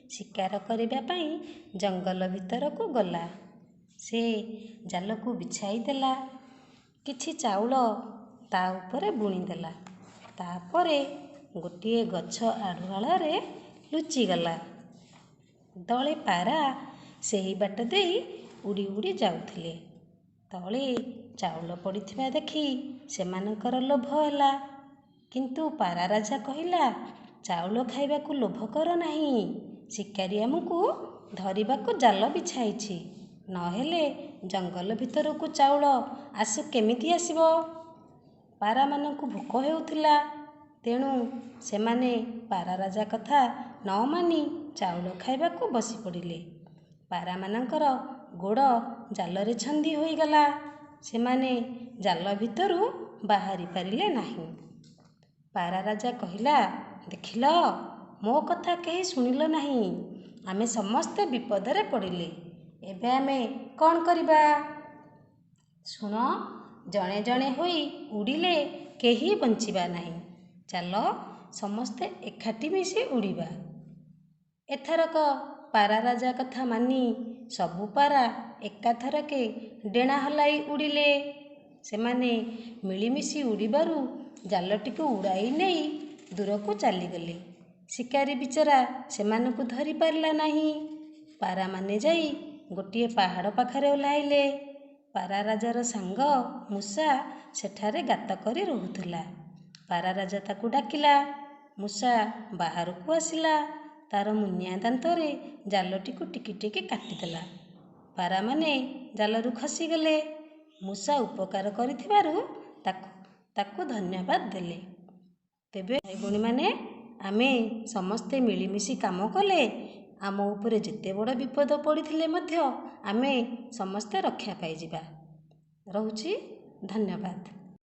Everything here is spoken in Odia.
ଶିକାର କରିବା ପାଇଁ ଜଙ୍ଗଲ ଭିତରକୁ ଗଲା। ସେ ଜାଲକୁ ବିଛାଇ ଦେଲା। କିଛି ଚାଉଳ ତା ଉପରେ ବୁଣିଦେଲା। ତା'ପରେ ଗୋଟିଏ ଗଛ ଆଢ଼ୁଆଳରେ ଲୁଚିଗଲା। ଦଳେ ପାରା ସେହି ବାଟ ଦେଇ ଉଡ଼ି ଉଡ଼ି ଯାଉଥିଲେ। ତଳେ ଚାଉଳ ପଡ଼ିଥିବା ଦେଖି ସେମାନଙ୍କର ଲୋଭ ହେଲା। କିନ୍ତୁ ପାରା ରାଜା କହିଲା, ଚାଉଳ ଖାଇବାକୁ ଲୋଭ କର ନାହିଁ। ଶିକାରୀ ଆମକୁ ଧରିବାକୁ ଜାଲ ବିଛାଇଛି। ନହେଲେ ଜଙ୍ଗଲ ଭିତରକୁ ଚାଉଳ କେମିତି ଆସିବ? ପାରାମାନଙ୍କୁ ଭୋକ ହେଉଥିଲା। ତେଣୁ ସେମାନେ ପାରା ରାଜା କଥା ନ ମାନି ଚାଉଳ ଖାଇବାକୁ ବସିପଡ଼ିଲେ। ପାରାମାନଙ୍କର ଗୋଡ଼ ଜାଲରେ ଛନ୍ଦି ହୋଇଗଲା। ସେମାନେ ଜାଲ ଭିତରୁ ବାହାରି ପାରିଲେ ନାହିଁ। ପାରା ରାଜା କହିଲା, ଦେଖିଲ, ମୋ କଥା କେହି ଶୁଣିଲ ନାହିଁ। ଆମେ ସମସ୍ତେ ବିପଦରେ ପଡ଼ିଲେ। ଏବେ ଆମେ କ'ଣ କରିବା? ଶୁଣ, ଜଣେ ଜଣେ ହୋଇ ଉଡ଼ିଲେ କେହି ବଞ୍ଚିବା ନାହିଁ। ଚାଲ ସମସ୍ତେ ଏକାଠି ମିଶି ଉଡ଼ିବା। ଏଥରକ ପାରା ରାଜା କଥା ମାନି ସବୁ ପାରା ଏକାଥରକେ ଡେଣା ହଲାଇ ଉଡ଼ିଲେ। ସେମାନେ ମିଳିମିଶି ଉଡ଼ିବାରୁ ଜାଲଟିକୁ ଉଡ଼ାଇ ନେଇ ଦୂରକୁ ଚାଲିଗଲେ। ଶିକାରୀ ବିଚରା ସେମାନଙ୍କୁ ଧରି ପାରିଲା ନାହିଁ। ପାରାମାନେ ଯାଇ ଗୋଟିଏ ପାହାଡ଼ ପାଖରେ ଓହ୍ଲାଇଲେ। ପାରା ରାଜାର ସାଙ୍ଗ ମୂଷା ସେଠାରେ ଗାତ କରି ରହୁଥିଲା। ପାରା ରାଜା ତାକୁ ଡାକିଲା। ମୂଷା ବାହାରକୁ ଆସିଲା। ତା'ର ମୁନିଆ ଦାନ୍ତରେ ଜାଲଟିକୁ ଟିକି ଟିକି କାଟିଦେଲା। ପାରାମାନେ ଜାଲରୁ ଖସିଗଲେ। ମୂଷା ଉପକାର କରିଥିବାରୁ ତାକୁ ଧନ୍ୟବାଦ ଦେଲେ। ତେବେ ଭାଇ ଭଉଣୀମାନେ, ଆମେ ସମସ୍ତେ ମିଳିମିଶି କାମ କଲେ ଆମ ଉପରେ ଯେତେ ବଡ଼ ବିପଦ ପଡ଼ିଥିଲେ ମଧ୍ୟ ଆମେ ସମସ୍ତେ ରକ୍ଷା ପାଇଯିବା। ରହୁଛି, ଧନ୍ୟବାଦ।